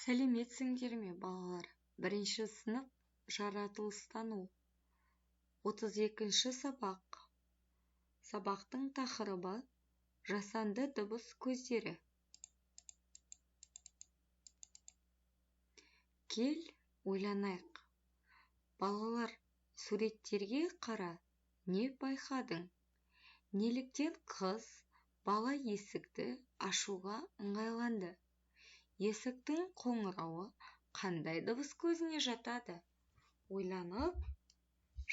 Сәлеметсіңдер ме, балалар? Бірінші сынып, жаратылыстану. 32-ші сабақ. Сабақтың тақырыбы жасанды дыбыс көздері. Кел, ойланайық. Балалар, суреттерге қара, не байқадың? Неліктен қыз бала есікті ашуға ыңғайланды? Есіктің қоңырауы қандай дыбыс көзіне жатады? Ойланып,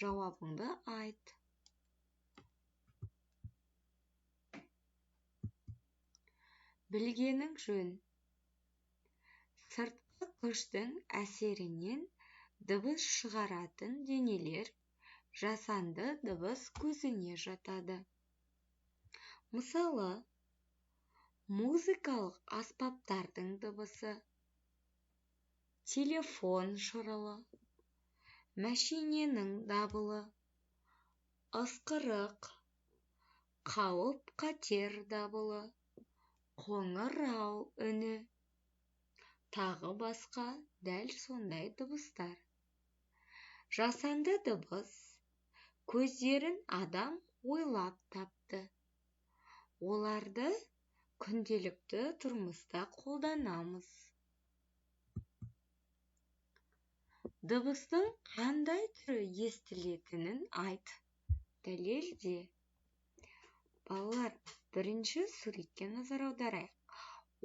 жауабыңды айт. Білгенің жөн. Сыртқы күштің әсерінен дыбыс шығаратын денелер жасанды дыбыс көзіне жатады. Мысалы, музыкалық аспаптардың дыбысы, телефон шырылы, мәшиненің дабылы, ысқырық, қауіп-қатер дабылы, қоңырау үні, тағы басқа дәл сондай дыбыстар. Жасанды дыбыс көздерін адам ойлап тапты. Оларды күнделікті тұрмыста қолданамыз. Дыбыстың қандай түрі естілетінін айт, дәлелде. Балалар, бірінші суретке назар аударайық.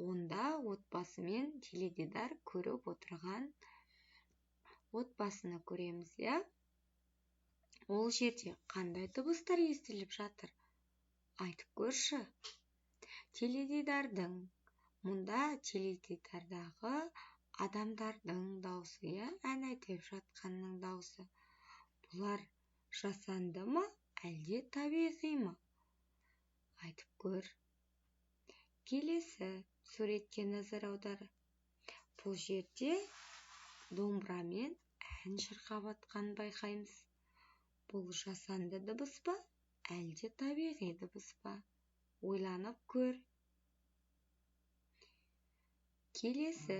Онда отбасымен теледидар көріп отырған отбасыны көреміз, иә? Ол жерде қандай дыбыстар естіліп жатыр? Айтып көрші. Теледидардың, мұнда теледидардағы адамдардың даусы, иә, ән айтып жатқанның даусы. Бұлар жасанды ма, әлде табиғи ма? Айтып көр. Келесі суретке назар аудар. Бұл жерде домбырамен ән шырқап жатқанын байқаймыз. Бұл жасанды дыбыс па, әлде табиғи дыбыс па? Ойланып көр. Келесі.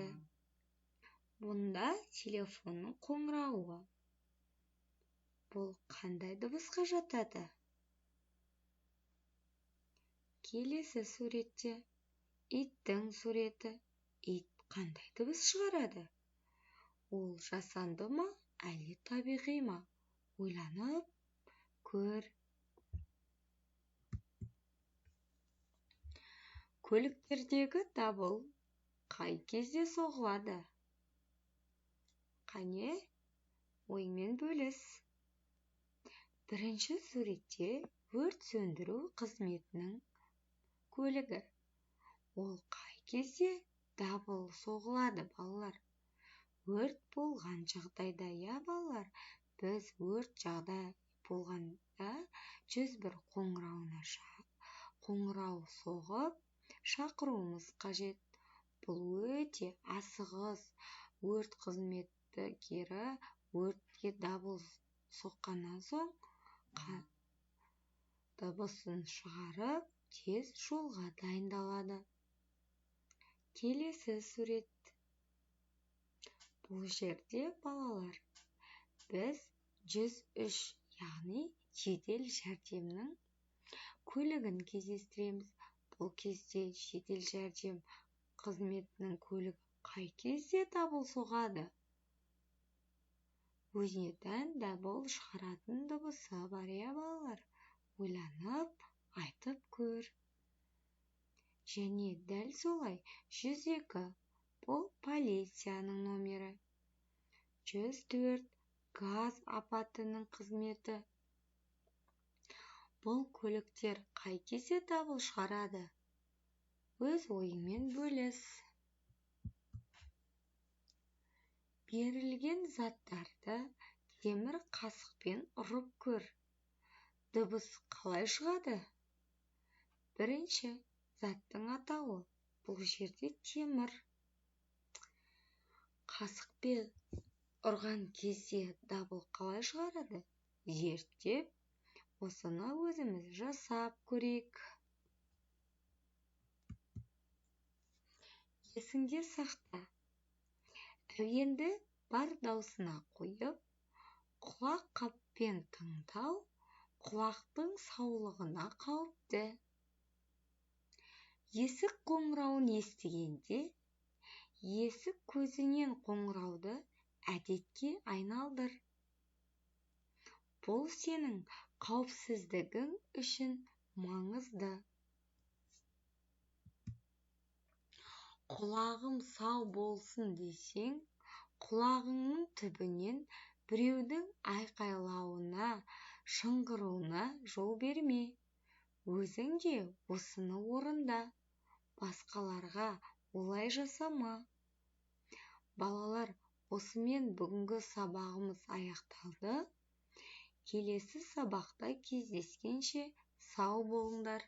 Бұнда телефонның қоңырауы. Бұл қандай дыбысқа жатады? Келесі суретте иттің суреті. Ит қандай дыбыс шығарады? Ол жасанды ма, әлде табиғи ма? Ойланып көр. Көліктердегі дабыл қай кезде соғылады? Қане, ойыңмен бөліс. Бірінші суретте өрт сөндіру қызметінің көлігі. Ол қай кезде дабыл соғылады, балалар? Өрт болған жағдайда, иә, балалар? Біз өрт жағдай болғанда 101 қоңырауына қоңырау соғып шақыруымыз қажет. Бұл өте асығыс. Өрт қызметкері өртке дабыл соққаннан соң дыбысын шығарып, тез жолға дайындалады. Келесі сурет. Бұл жерде, балалар, біз 103, яғни жедел жәрдемнің көлігін кездестіреміз. Бұл кезде жедел жәрдем қызметінің көлігі қай кезде дабыл соғады? Өзіне тән дабыл шығаратын дыбысы бар, иә, балалар? Ойланып, айтып көр. Және дәл солай 102 бұл полицияның номері. 104 газ апатының қызметі. Бұл көліктер қай кезде дабыл шығарады? Өз ойыңмен бөліс. Берілген заттарды темір қасықпен ұрып көр. Дыбыс қалай шығады? Бірінші заттың атауы. Бұл жерде темір. Қасықпен ұрған кезде дабыл қалай шығарады? Зерттеп, осыны өзіміз жасап көрейік. Есіңде сақта. Әуенді бар даусына қойып, құлаққаппен тыңдау құлақтың саулығына қауіпті. Есік қоңырауын естігенде, есік көзінен қоңырауды әдетке айналдыр. Бұл сенің қауіпсіздігің үшін маңызды. Құлағым сау болсын десең, құлағыңның түбінен біреудің айқайлауына, шыңғыруына жол берме. Өзің де осыны орында, басқаларға олай жасама. Балалар, осымен бүгінгі сабағымыз аяқталды. Келесі сабақта кездескенше сау болыңдар.